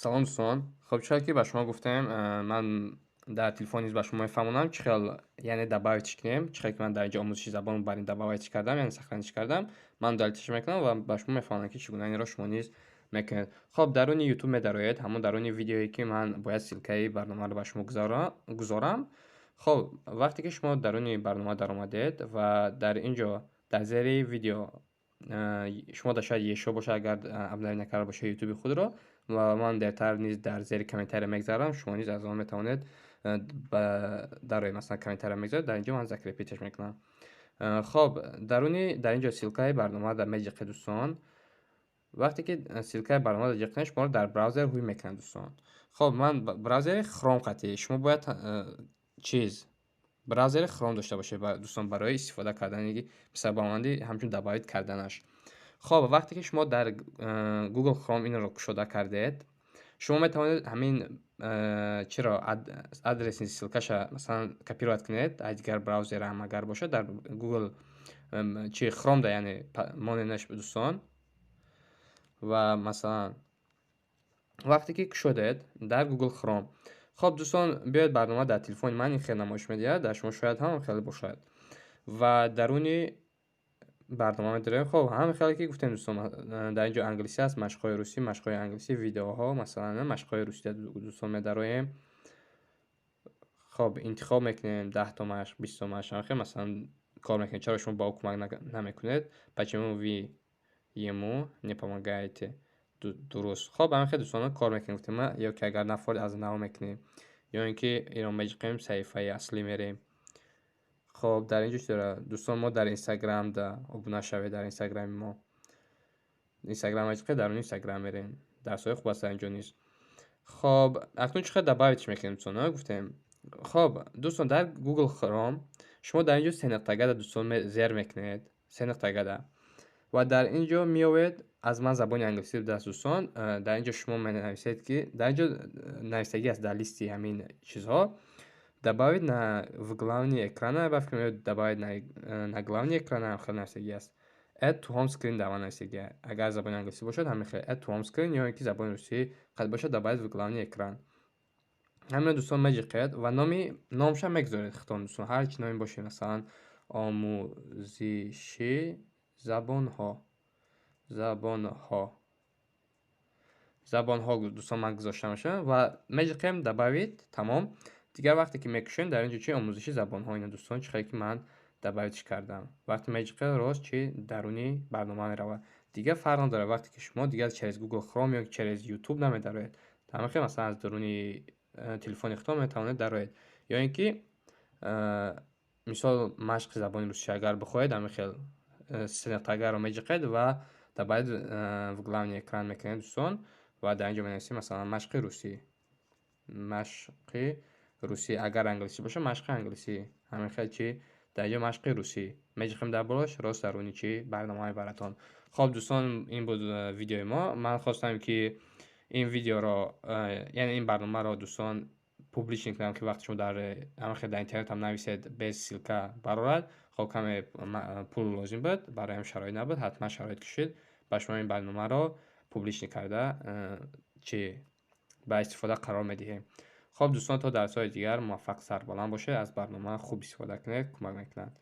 Салом, дӯстон. Хоб, чӣ хел ки ба шумо гуфтем, ман дар телефон низ ба шумо мефаҳмонам, чӣ хел, яъне, добавить кунем. Чӣ хел ки ман дар инҷо омӯзиши забон бар ин добавить кардам, яъне сохранить кардам, ман удалить мекунам ва ба шумо мефаҳмонам, ки чӣ гуна инро шумо низ мекунед. Хоб, даруни Ютуб медароед, ҳамон даруни видеое, ки ман бояд ссылкаи барномаро ба шумо гузорам. Хоб, вақте ки шумо даруни барнома даромадед ва дар ин ҷо дар зери видео шумо да шояд ешо бошад, агар обновить накарда бошед Ютуби худро, ва ман дертар низ дар зери комментария мегзарам, шумо низ аз он метавонед дарои, масалан, комментария мегзаред, дар ин ҷо ман закрепить аш мекунам. Хоб, даруни дар ин ҷо ссылкаи барнома дар меҷиқед, дӯстон. Вақте ки ссылкаи барнома ҷиқнед, шуморо дар браузер ҳуй мекунад, дӯстон. Хоб, ман браузери Хром қатъӣ, шумо бояд чиз браузери Хром дошта бошед, дӯстон, барои истифода кардани, мисал, ба монанди ҳамчун добавить карданаш. Хоб, вақте ки шумо дар Google Chrome инро кушода кардед, шумо метавонед ҳамин чиро, адреси ссылкаша, масалан, копировать кунед аз дигар браузерам агар бошад, дар Google чи Chrome да, яъне, моненаш, дӯстон. Ва, масалан, вақте ки кушодед дар Google Chrome, хоб, дӯстон, биёед, барнома дар телефони ман ин хел намоиш медиҳад, дар шумо шояд ҳам хеле бошад, ва даруни барнома медорем. Хоб, ҳамин хеле ки гуфтем, дӯстон, дар ин ҷо англисӣ аст, машқҳои русӣ, машқҳои англисӣ, видеоҳо, масалан, машқҳои русӣ, дӯстон, медароем. Хоб, интихоб мекунем 10-то машқ, 20-то машқ, ҳамин, масалан, кор мекунем. Чаро шумо ба ӯ кӯмак намекунед? Почему вы ему не помогаете? Дуруст. Хоб, ҳамин хел, дӯстон, кор мекунем, гуфтем, ё ки агар нафоред, аз нав мекунем, ё ин ки инро меҷиқем, саҳифаи аслӣ мерем. Хоб, дар ин ҷо чӣ дорад, дӯстон? Мо дар Инстаграм да обуна шавед, дар Инстаграми мо, Инстаграм меҷиқед, дар он Инстаграм мерем, дарсҳои хуб аст дар ин ҷо низ. Хоб, акнун чӣ хел добавить мекунем, дӯстон, гуфтем. Хоб, дӯстон, дар Google Chrome шумо дар ин ҷо се нуқтагада, дӯстон, зер мекунед, се нуқтагада, ва дар ин ҷо меовед. Аз ман забони англисӣ будааст, дӯстон. Дар ин ҷо шумо менависед, ки дар ин ҷо нависагӣ аст, дар листи ҳамин чизҳо добавить на в главный экран, ба фикр, добавить на главный экран хел нависагӣ аст. Add to home screen дар ман нависагӣ. Агар забони англисӣ бошад, ҳамин хел add to home screen, ё ин ки забони русӣ қад бошад, добавить в главный экран. Ҳамино, дӯстон, меҷиқед ва номи номша мегузоред худтон, дӯстон, ҳар чӣ номе бошед, масалан, омӯзиши забонҳо, забонҳо, забонҳо, дӯстон, ман гузошта мешавам ва меҷиқем добавить, тамом. Дигар вақте ки мекушем, дар ин ҷо чи омӯзиши забонҳо, ино, дӯстон, чӣ хеле ки ман добавить кардам, вақте меҷиқед, рост чи даруни барнома меравад. Дигар фарқ надорад, вақте ки шумо дигар через Google Chrome ё через YouTube намедароед, ҳамин хел, масалан, аз даруни телефони худтон метавонед дароед, ё ин ки мисол, машқи забони русӣ агар бихоҳед, ҳамин хел се нуқтагаро меҷиқед ва добавить в главный экран мекунед, дӯстон, ва дар ин ҷо менависем, масалан, машқи русӣ, машқи русӣ, агар англисӣ бошад, машқи англисӣ. Ҳамин хел чи дар ин ҷо машқи русӣ меҷиқем, дар болош рост даруни чи барнома мебаратон. Хоб, дӯстон, ин буд видеои мо. Ман хостам, ки ин видеоро, яъне ин барномаро, дӯстон, публичный кунам, ки вақте шумо дар ҳамин хел дар интернетам нависед, без ссылка барорад. Хоб, каме пул лозим буд, бароям шароит набуд. Ҳатман шароит кушед, ба шумо ин барномаро публичный карда, чи ба истифода қарор медиҳем. Хоб, дӯстон, то дарсҳои дигар муваффақ, сарбаланд бошед, аз барнома хуб истифода кунед, кӯмак мекунад.